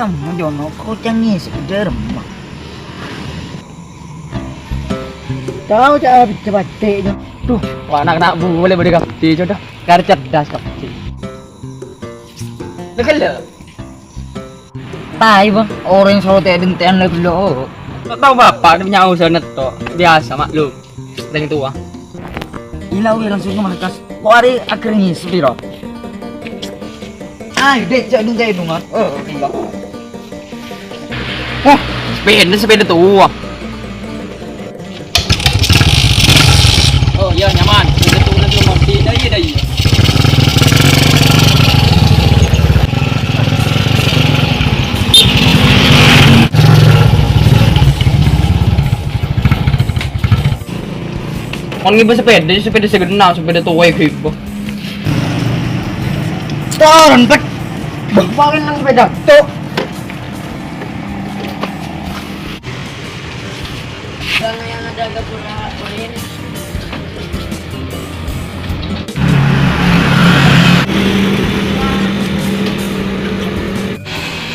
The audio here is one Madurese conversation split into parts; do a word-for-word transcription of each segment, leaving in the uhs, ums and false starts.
Kamu jono kocang ngisi derma. Tahu cara baca-baca, Jo. Duh, anak-anak boleh beri kapti, Jo, dah. Kar cerdas kapti. Lekel, lho. Tai, Bang. Orang solo teh dentean lagi, lho. Tao bapak nyawa sana to. Biasa, maklum. Dâri towa. Ila, wi, langsung ke markas. Kok arè akhirnya sepiro? Ay, dek, cek dong, cek dong, ah. Eh, enggak. Wah, sepeda, sepeda towa. Oh, iya, nyaman. Sepeda towa, nyaman. Dai, dai. Mon ngibâ sepeda, sepeda sè ghenna', sepeda towa ghibâ. Turun, Pet. Bâ, paling nang sepeda, Cuk. Bang, yang ada gapura, poin.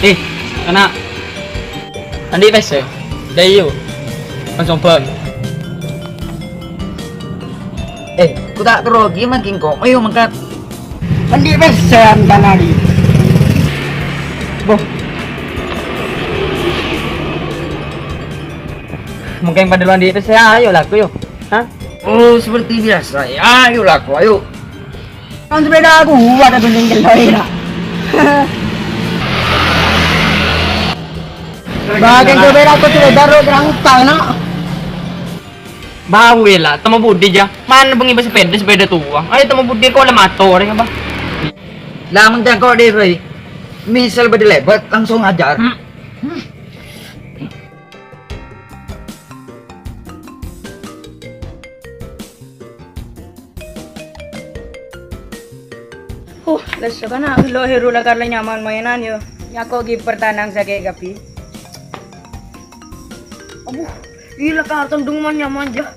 Eh, anak. Andi' pèssè? Dâ' iyâ. Langsung bân. Eh, ku ta' terro ghi' mangkèn ko'. Ayo mangkat. Andi' pèssè antan andi'. Boh. Mangkèn padâ lo andi' pèssè, ayo laku yo. Hah? Oh, seperti biasa. Ya, ayo laku, ayo. Kan sepeda aku buat aku nyengkel lho ya. Bagian sepeda aku sudah taruh kerangka, nak. Bau ya lah, temu budi ja. Mana bengi sepeda, sepeda tua. Ayo temu budi kau le motor ya, Bah. Lah, mengko deh, Bay. Misal beda lebat, langsung ajar. Hmm. Huh, lesso kana' lo heru lakar le nyaman mainan yo. Nyako gi pertanang sake kapi. Abuh, ila karton dung man nyaman ja.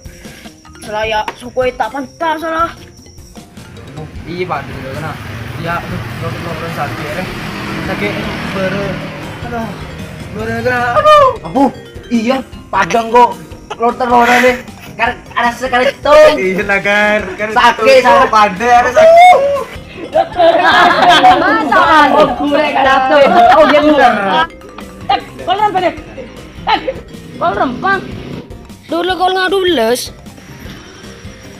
Selaya sukoi tak pantas salah. Aduh, iya, Pak, dulu kena. Ya, aduh, lo, lo, lo, sakit, eh. Sakit, bere. Aduh, bere, kena. Aduh. Abu, iya, padang kok. Lor telor deh. Kar, ada sekali tuh. Iya, lah, Kar. Kar, sakit, tuh, salah. Pada, ada sakit. Masa, Pak? Oh, gue kena tuh. Oh, iya, bener. Eh, kalau rempang deh. Eh, kalau rempang. Dulu kol nga' dua belas.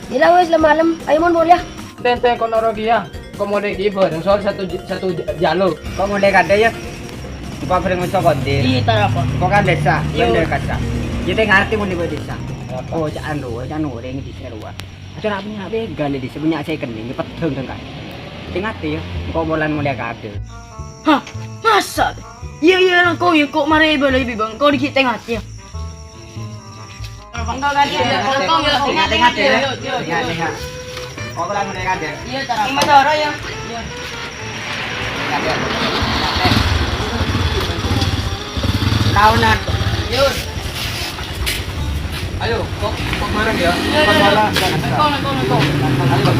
Gila wes, lem-malem. Ayo, mon, mol, ya. Tenteng kono rogi ya. Kok mulai di bareng soal satu j-, satu j-, jalur. Kok mulai kada ya? Di pabrik ngeco kodir. Iya, tarapa? Kok kan desa? Iya. Kan desa. Jadi ngerti mau di desa. Apa? Oh, cak anu, cak anu, orang di Serua. Acara punya begal di sini, punya saya kening, peteng kan. Tengah ya, kok bulan mulai kada. Hah? Masa? Iya, iya, engko' ya, kok mare balai bi, Bang. Engko' dikit tengah ya. Engko' ganti ya. Engko' ya, tengah, tengah ya. Tengah, tengah. Kok kurang udah ada? Iya, cara. Ini cara ya. Iya. Tahunan. Yur. Ayo, kok, kok bareng ya? Iya, iya, iya. Kepala dan engkau, engkau, engkau.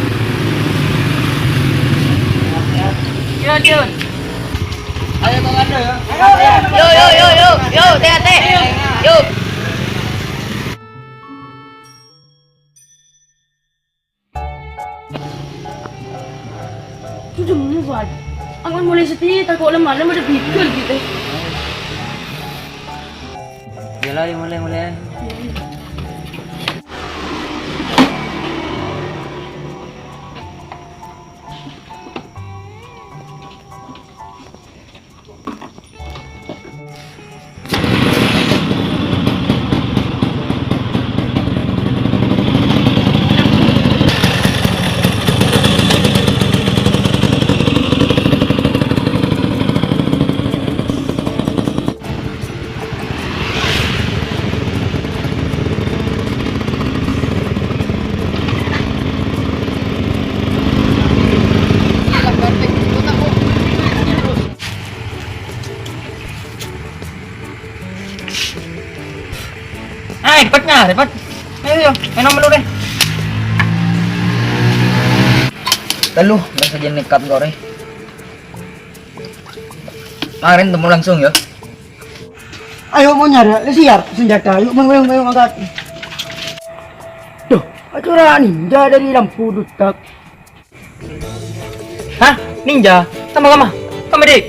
Ayo. Iya, Jun. Ayo, kok ada ya? Yo, yo, yo, yo, yo, teh, teh. Yo. Sudah mulai, Wan. Aman mulai setia, tak kok lemah, lemah ada pikir gitu. Yalah, ya, mulai, mulai. Ayo, cepet, nah, cepet. Ayo, ayo, main nomor lu deh. Telu, nggak saja nekat kok, Re. Marèn temu langsung, ya. Ayo, mon nyara, siap senjata. Ayo, mon, mon, mon, angkat. Duh, acara ninja dari lampu dutak. Hah? Ninja? Tama kama? Kama, Dik?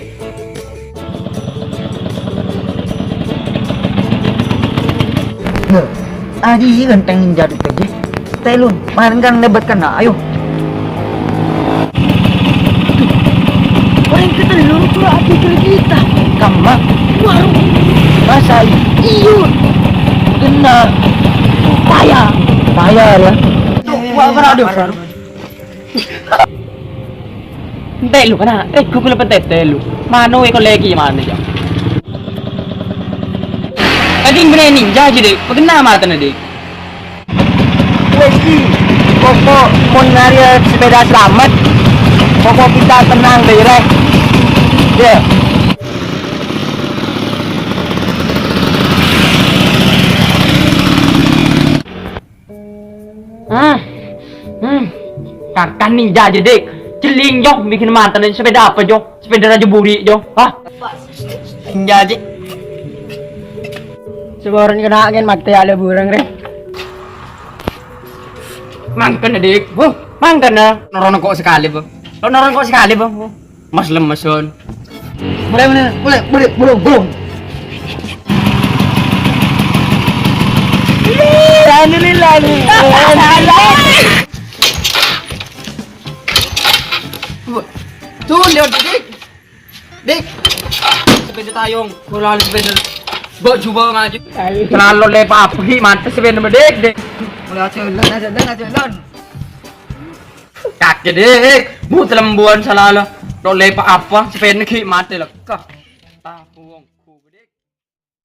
Nah, adi ganteng ninja dutak, Dik. Telun, marèn kan lebat kena, ayo. Orang kita dulu tuh api kita. Kama? Waru. Masa iyo? Kena. Payah. Payah, ya. Tuh, wah, kena, aduh. Ente' lu, kana', règgu kaulâ pèntètè lu. Mano è kollè ghi' mano, jâ'. Tadi bânnè ninja jâ, Dik. Bâghenna matana, Dik. Wes, Ki. Pokok mon nyarè sepeda selamat, pokok kita tenang, Dik, ya. Ya. Ah. Hmm. Kakan ninja jâ, Dik. Jhelling, Jo. Bâghenna matana sepeda apa, Jo? Sepeda Raja Buri, Jo. Hah? Ninja, Dik. Saporana kena angèn matè ala burung, rè. Mangkana, Dik. Huh, mangkana. Noro' engko' sakalè, Bu. Lo noro' engko' sakalè, Bu. Mas lemeson. Mulai, mulai, mulai, mulai, bolong, bolong. Ih, anu lila nih. Tuh, lihat, Dik. Dik. Sepeda tayong, bola sepeda. Bok jubah maju. Terlalu lepa apa, Ki? Mantep sepeda, Dik, Dik. Mulai jalan, jalan, jalan. Kakè, Dik. Bu, telembuan salah lah. Lo lepa apa? Sepeda ghi' matè lekka. Tahu wong.